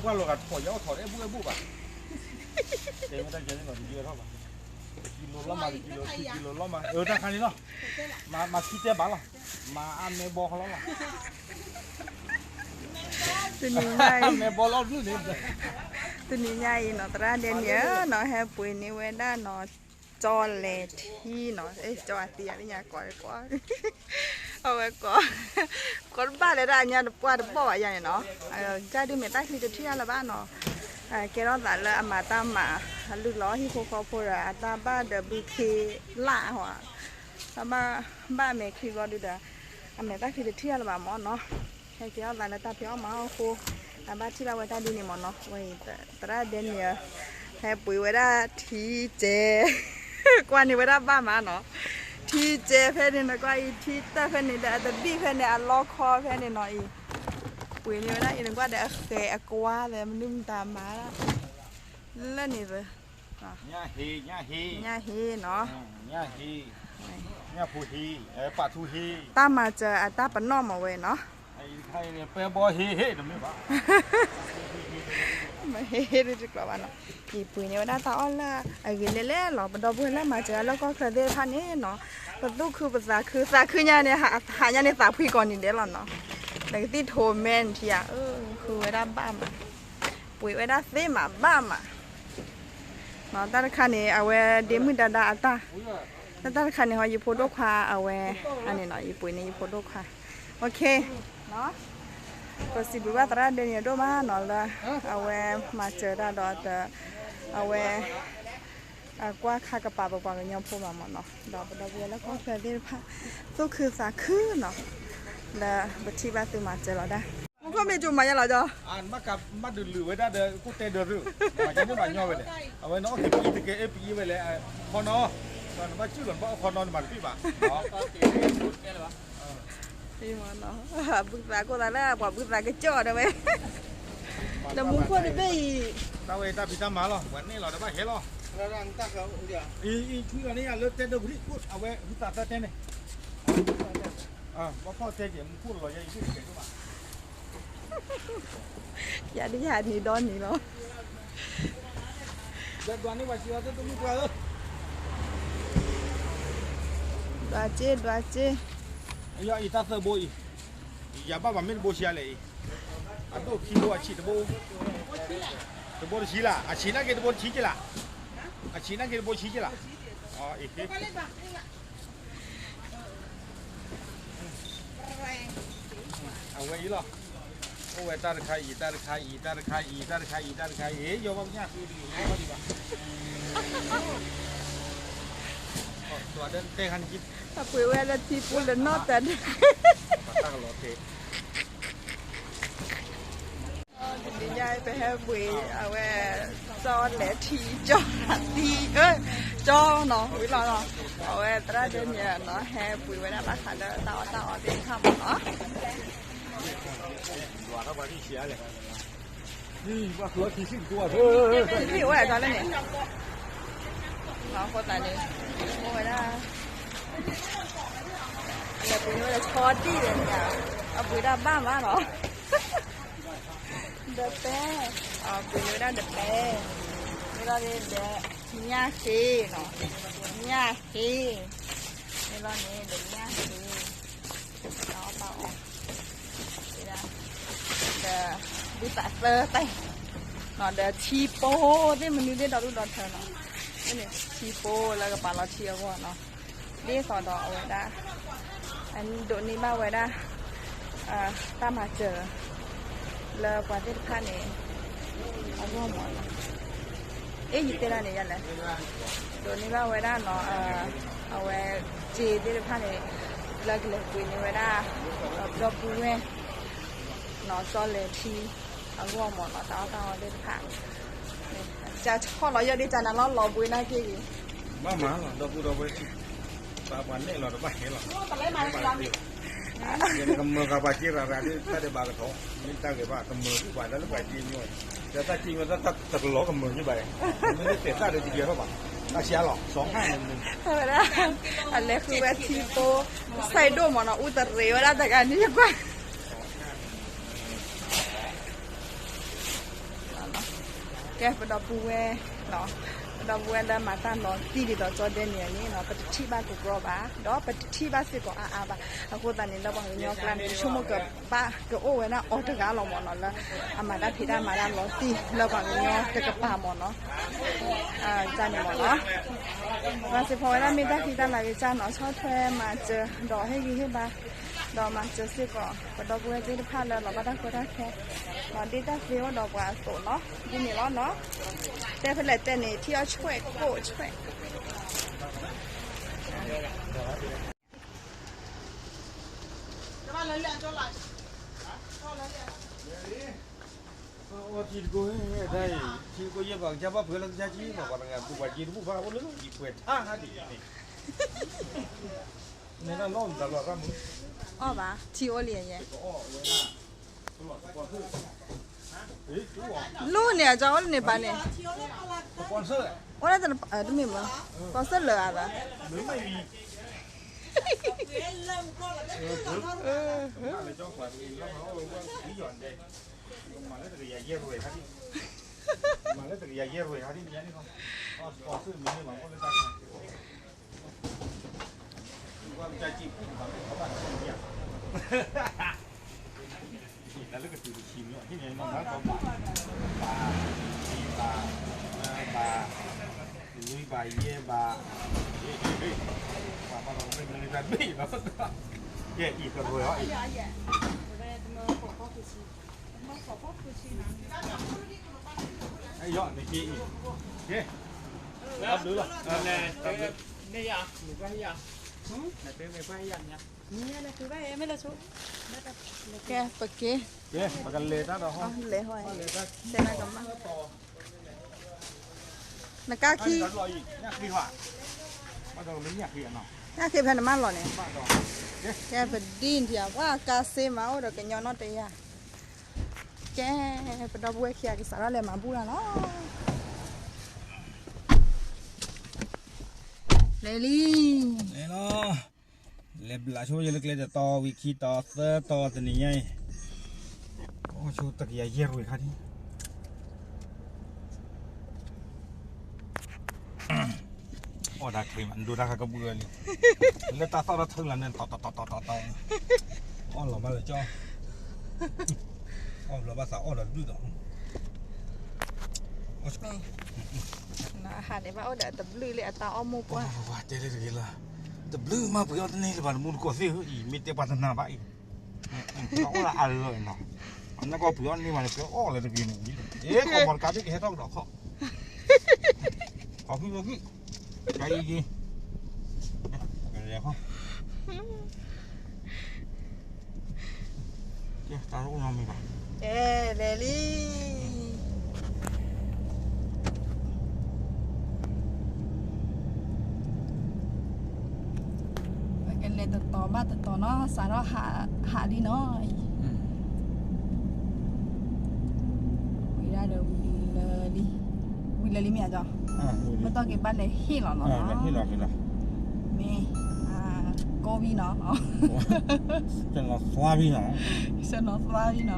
ပှၢ်လီၤဂာ်ထီၣ်ယဲအိၣ်ထီၣ်အဲၣ်ဘူၣ်အဲၣ်ဘူၣ်ဘၣ်, တဲဝဲတၢ်ယဲန့ၣ်လီၤ တယဲထီၣ်ဘၣ်, တကံလိၤလီၤမး တကံလိၤ ခံကံလိၤလီၤမး အၢတၢ်ခါန့ၣ်လီၤ, မၤ မၤခံတဲဘၣ်လီၤ, မၤအါမဲဘီဃီလီၤလီၤ, တနံၤညါအံၤ မဲဘီလီၤဘျုးန့ၣ်, တနံၤညါအံၤနီၤ သရၣ်ဒဲန့ၣ်ဧၢနီၤ ဟဲပှ့ၤန့ၢ်ဝဲဒၣ်နီၤ ကၠီလဲၤထံနီၤ, ကၠီအသံအလၢညါကိးကိး, အဝဲကိး, ကိးတဘၣ်လၢတၢ်အညါတပှၢ်တဘီၣ်ဘၣ်ယါန့ၣ်နီၤ, ကၢ်ဒုးမဲာ်တၢ်ချံတထံၣ်အါလၢၤဘၣ်နီၤ, ကဲထီၣ်သးလၢအမၤတၢ်မၤ, အလုၢ်လီၤဟံၣ်ဖိဃီဖိဒီး အတၢ်ဘၣ်ဒီးဘုခ့လၢ်ဟီ, ဘၣ်, ဘၣ်မဲာ်ချံဘျီဒုဒီး, အမဲာ်တၢ်ချံတထံၣ်အါလၢၤဘၣ်မၢ်နီၤ, ဟဲကဲထီၣ်သးလၢတၢ်ဖံးအီၣ်မၤအီၣ်အဃိ, အဘၣ်ထံၣ်ဘၣ်ဝဲတၢ်ဒ်န့ၣ်မၢ်နီၤ, ဝဲအံၤ သရၣ်ဒဲန့ၣ်ဧၢ, ဟဲပှ့ၤဝဲဒၣ်ထံကဲ ကွၢ်န့ၢ်ဝဲဒၣ်ဘၣ်မးနီၤ, ထံကဲဖဲန့ၣ်နကွၢ်အံၤ ထံတၢၢ်ဖဲန့ၣ်ဒီး အတဘံၣ်ဖဲန့ၣ် အလီခီဖဲန့ၣ်နီၤအံၤ, ပှ့ၤန့ၢ်ဝဲဒၣ်အံၤ နကွၢ်ဒီးအဃဲၤအကွါသဲး မနုၤမတၤမၤဒၣ်, လၢန့ၣ်သ ညၣ်ဟ့, ညၣ်ဟ့နီၤ, ညၣ်ဖိဟ့, ပာ်ထူဟ့, တၢ်မၤစၢၤအတၢ်ပနီၣ်မးဝဲနီၤ, ပဲဘီဟ့ဟ့တမ့ၢ်ဘၣ်, မ့ၢ်ဟ့ဟ့တကျိၤဘၣ်နီၤ, အံၤပှ့ၤန့ၢ်ဝဲဒၣ်တၢ်အီၣ်လၢအဂ့ၤလဲၣ်လဲၣ်လီၤ, ပဒီပုၢ်ဝဲၢ်လၢမၤစၢၤအလၢကီၢ်ချၢသ့ၣ်တဖၣ်န့ၣ်နီၤ, ပသူၣ်ခုပသးခု, သးခုညါန့ၣ် ဟးညါန့ၣ်သးဖှံကိးနံၤဒဲးလီၤနီၤ, နကသံၣ်ထိးမဲနထံဧါ, ဃုဝဲဒၣ်ဘၣ်မး, ပှ့ၤဝဲဒၣ်သ့မးဘၣ်မး တၢ်တခါန့ၣ် အဝဲဒ့မုၣ်ဒါဒါအတၢ်, တၢ်တခါန့ၣ်ဟီ ယဖိဒိၣ်ခွါအဝဲ, အန့ၣ်နီၤ ယပှ့ၤန့ၢ်ယဖိဒိၣ်ခွါ, ပစံးဘျုးဘၣ်သရၣ်ဒဲန့ၣ်အဒိၣ်မးနီၤလၢ, အဝဲမၤစၢၤတၢ်ဒီးတ, အဝဲ, အကွၢ်ခါကပၤပပှၤကညီဖိမးမၢ်နီၤ, ဒီးပဒီပုၢ်ဝဲၢ်လၢကီၢ်ချၢသ့ၣ်တဖၣ်, သူၣ်ခုသးခုနီၤ, လၢပထံၣ်ဘၣ်သုမၤစၢၤလီၤဒၣ်, မူခိၣ်မ့ၢ်ကၠိမၤယါလီၤဒီး မၤဒုးလုာ်ဝဲဒၣ်ဒီး ကိၣ်တဲဒၢသု, မၤကဲန့ၣ်မၤညီဝဲလဲၣ်, အဝဲနအီၣ်က့ၤပအံၤတကဲအ့ပအံၤဝဲလဲၣ်, ခီနီၤ, နဘၣ်စုၣ်လီၤ နဘၣ်အီၣ်ခီနီၤ နမၤတပံၣ်ဘၣ်, ဘုသးကိၣ်သးလၢပှၤဘုသးကစၢၢ်ဒီးဝဲ, ဒီးမူခိၣ်တဘ့ၣ်အံၤ, တၢ်ဝဲတၢ်ဖံးတၢ်မၤလီၤ ပှၤန့ၣ်လီၤဒီးဘၣ်ဟဲလီၤ, အံၤအံၤထွံလီၤန့ၣ်ယၤလၢတဲဒၢပူၤလံ အဝဲဟုသးသၢတဲန့ၣ်, ဘၣ်ဖီၣ်တဲက့ၤ မူခိၣ်လီၤယဲအံၤ ယၤဒ်ယၤနံၤဒီနံၤလီၤ, ဒွးန့ၢ်ပှၤစံးအီၤသ့ၣ်တမုၢ်ပှၢ်ဧၢ, ဒွးစ့ ဒွးစ့, ယအံၤတၢ်သၢဘိအံၤ, ယၤဘၣ်ပှၤမ့ၢ်တဘိဆံးအါလဲၣ်အံၤ, အဒိၣ်ခံဘိအဆံးတဘိ, တဘိတဆံလၢ် အဆံးနာ်က့တဘိတဆံက့လၢ်, အဆံးနာ်က့တဘိတဆံက့လၢ်, အဝဲအံၤလီၤ, အိၣ်ဝဲတၢ်တခါအံၤ တၢ်တခါအံၤ တၢ်တခါအံၤ တၢ်တခါအံၤ တၢ်တခါအံၤ ယီဘၣ်ပညၣ်ဃ့ဒ်ယီဘၣ်ဒံးဘၣ်, တဲခါန့ၣ်, အပှ့ၤဝဲလၢထံပူၤလၢနီၢ်တၢ်ဒၣ်, တၢ်ကလီၤတဲ တနံၤညါပဟဲပှ့ၤအဝဲ, ကၠီလဲၤထံကၠီသံ, ကၠီနီၤ ဝံၤလီၤနီၤ, အဝဲသရၣ်ဒဲန့ၣ်နီၤ ဟဲပှ့ၤဝဲဒၣ်ဘၣ်ဃးလၢတၢ်အီၣ်တၢ်အီသ့ၣ်တဖၣ်မးနီၤ, ထံၣ်ဝဲဒၣ်လၢန့ၣ်, အဃိသတးန့ၣ်, အိၣ်ဝဲဒၣ်, အလဲၤပှ့ၤန့ၢ်ဝဲဒၣ်ဆီဒံၣ်ဒီးန့ၣ်, အပှ့ၤဒၣ်ဘၣ်မးနီၤ ဒီးပဲ, ပှ့ၤန့ၢ်ဝဲဒၣ်ဒီးပဲ, မ့ၢ်လီၤန့ၣ်ဒီး, ညၣ်ဃ့နီၤ, ညၣ်ဃ့, မ့ၢ်လီၤန့ၣ်ဒီးညၣ်ဃ့, တၢ်အီၣ်တၢ်အီ, ဒီး, ဘုသးသၢတၢ်, ဒီးထံပိ, သ့ၣ်မနုၤသ့ၣ်ဒီဒူၣ်ဒီထၢနီၤ, ထံပိလၢကပာ်လီၤထံအဂီၢ်နီၤ, ဒ်သိးဒီးအဝဲဒၣ် ဒိးန့ၢ်ဘၣ်ဝဲဒၣ် တၢ်မၤစၢၤ လၢပှၤသ့ၣ်တဖၣ်န့ၣ် အဂီၢ်မးနီၤ, အ့ၣ် ယတဲဒၣ်န့ၣ်ယလဲၣ်, ဒိးန့ၢ်ဘၣ်ဝဲဒၣ်နီၤ, အဝဲ စ့သ့ၣ်တဖၣ်န့ၣ် လၢကလဲၤပှ့ၤန့ၢ်ဝဲဒၣ် ဒီပုၢ်ဝဲၢ် နီၤ ကၠီလဲၤထံ အဂီၢ်မးနီၤ တၢ်အီၣ်တၢ်အီသ့ၣ်တဖၣ်, ကဆီၣ်လီၤယီၢ်ဒ့ၣ်ကနၤလီၤလီၤဘှံးနာ်က့ဂ့ၤ, ဘၣ်မၤလီၤ ဒီပုၢ်ဒီဝဲၢ်, ပှၤန့ၣ်လီၤတဘၣ်ဟဲလီၤ, ကမၢဃာ်ပှၤစ့ရၤရၤဒ်တၢ်ဒဲးဘးကထီၣ်, မ့ၢ်တၢ်ဂ့ၤဘၣ် ကမၢဃာ်ပှၤလၢလၢပှၤစ့ညိ, ဒီးတၢ်စ့ညိတၢ်တကလီကမၢဃာ်ဘၣ်, မ့ၢ်တတဲာ်တၢ်ဒီးတယဲၢ်ထီၣ်ဘၣ်, တၢ်စ့လီၤ စီၤခါန့ၣ်, အလဲၤဃုဝဲထံပိ, ကစၢ်ယဒိၣ်မးနီၤ အူတရံးဝဲဒၣ်တဂၤန့ၣ်ယကွၢ် ကဲ ပဒီပုၢ်ဝဲၢ်, ပဒီပုၢ်ဝဲၢ်လၢမၤတၢ်လီၤတံၢ်ဒ်သိးကၠီဒဲနံၣ်အံၤန့ၣ် ပတထံၣ်ဘၣ်ကပြီဘၣ် ဒီးပတထံၣ်ဘၣ်စ့ၢ်ကီးအါအါဘၣ်. အဃိသတးန့ၣ် လၢပှၤကညီကျါန့ၣ် ဆိကမိၣ်ကဘၣ်ကအိၣ်ဝဲဒၣ်အီၤတဂၤလီၤမၢ်နီၤ လၢအမၤတၢ်ဖံးတၢ်မၤတၢ်လီၤတံၢ်လၢပှၤကညီတကပၤမၢ်နီၤ. န့ၣ်မၢ်နီၤ ပှၤစံးဖီဝဲဒၣ်မ့ၢ်တၢ်ဖံးတၢ်မၤကစၢ်နီၤ ဆီၣ်ထွဲမၤစၢၤ ဒီးဟ့ၣ်ဂံၢ်ဟ့ၣ်ဘါ ဒီးမၤစၢၤစ့ၢ်ကီး ပဒီပုၢ်ဝဲၢ်သ့ၣ်တဖၣ်လၢလီၤဘၣ်တၢ်ကီတၢ်ခဲ ဒီးဒ့တၢ်သ့အိၣ်ဒီးပှၤအသိးနီၤ ဒ်န့ၣ်လီၤနီၤ. တဲဖဲလဲၣ်တဲန့ၣ် ထံအီၣ်ဆွဲၣ်ကိၣ်ဆွဲၣ် အီထံတကိးဟဲဒၣ်အံၤ ထံတကိးယဲၢ်ဘၣ်ကစၢ်ဘၣ်ဖှဲးလၢကစၢ်ကံဘၣ်ပှၤတဂၤ ပှၤက့တဘူၣ်ဘၣ်အိၣ်လၢယပှဲၤထါဟါဒ်န့ၣ် န့ၣ်လီၤတၢ်လီၢ်တၢ်မုာ် အီၣ်ဘၣ် ထံအိၣ်လံယဲၢ် လူန့ၣ် အကၢ်အိၣ်လၢန့ၣ်ပၢ်န့ၣ် အိၣ်လၢတမ့ၢ်မး ပီစၢၣ်လၢာ်အသး မၤလၢတကယၤယဲၢ်ရွဲၣ်ဟါဒ် မၤလၢတကယၤယဲၢ်ရွဲၣ်ဟါဒ် မ့ၢ်န့ၣ်လီၤ ပီစၢၣ်မ့ၢ်န့ၣ်လီၤ အိၣ်လၢတၢ်ခါ ကွၢ်ကစၢ်ကံၢ်ပူၤ ပှၤမ့ၢ်ထီၣ်ဘၣ်တၢ်ဆံၣ်ညါ လၢကတုၤတဆံမ့ၢ်အီၤ ဟံၣ်န့ၣ်နီၢ်နီၢ်ဘၣ် ဘၣ် ဘၣ် ဘၣ် လွံၢ်ဘၣ်ယဲၢ်ဘၣ် ဘၣ်ဘၣ်လီၤ မ့ၢ်မ့ၢ်တၢ်ဘ့ၣ်လီၤ ယဲၢ်အံၤကရၢအီၤအံၤ အံၤ နက့အံၤ ကဲ တၢ်ဘျုးလီၤ ကဲ ပက့ၤ ကဲ ပကလဲၤတၢ်ဒီးဟီ လဲၤဟီ လဲၤတၢ် တဲနကမၣ် နကါခံ ညၣ်ဃ့ဖဲနမၢလီၤန့ၣ် ကဲ ပဒံၣ်ထံၣ် ပှၤကါစ့မၤအိၣ်ဒီးကညီနီၢ်တယၢ် ကဲ ပဒီပုၢ်ဝဲၢ်ခံဂၤကစးထီၣ်လဲၤမၤဘူၣ်တၢ်လီၤ လဲၤလံ လဲၤလီၤ လဲၤဘျးဆိယဲလၢကျဲတတီၤဝံၤခံတီၤသၢတီၤတနံၤညါအံၤ အိၣ်ဆိတကယၤယဲၢ်ရွဲၣ်ခါဒံး အီၣ်ဒၣ်ချ့မး ဒိတၢ်ခါကဘုၣ်လံ လၢတၢ်သီၣ်တၢ်ထုလၢ်န့ၣ် တီတီတီတီတီတီ အီၣ်လီၤဘၣ်လၢကၠီ အီၣ်လီၤဘၣ်သးအီၣ်ဒီးတဘျုးဒီး မ့ၢ် နဟးန့ၣ်ဘၣ်အိၣ်ဒီးတဘျုးလၢအတၢ်အီၣ်မိၢ်ပှၢ် ပှၤတဲလၢတဂ့ၤလၢ တဘျုးမးပှ့ၤအီၣ်တန့ၢ်လၢၤဘၣ် တမူတကိးသ့ၣ်ဧၢ အံၤမ့ၢ်တဲပှၤတနၤဘၣ်အံၤ အီၣ်လၢအါလၢၤနီၤ အနကီၢ်ပှ့ၤအီၣ်တန့ၢ်ဘၣ်န့ၣ် ပှ့ၤအီၣ်လၢတဂ့ၤန့ၣ် အံၤ အဲကီၢ်မီတကါဒ်ကဟဲထီၣ်ကဒီးခီၣ် ခီၣ်ဖံၣ်ဖီၣ်ဖံၣ် ကါအံၤက့ၤ လဲၤခီ ကဲ တၢ်အိၣ်နီတမံၤဘၣ် ကဲ လဲၤလံ ပကလဲၤတတီၤဘၣ်တတီၤနီၤ စးထီၣ်ဟးလံနီၤ ဝံၤဒၣ်ဒီးဝံၤလၢလံ ဝံၤလၢလံမ့ၢ်ဧါ ကၠီ ပတီၢ်က့ၤဘၣ်လဲၤဟ့ၣ်လီၤနီၤ မ့ၢ် ကိးဝံၤနီၤ ကနီၤသွါဝံၤနီၤ ကနီၤသွါဝံၤနီၤ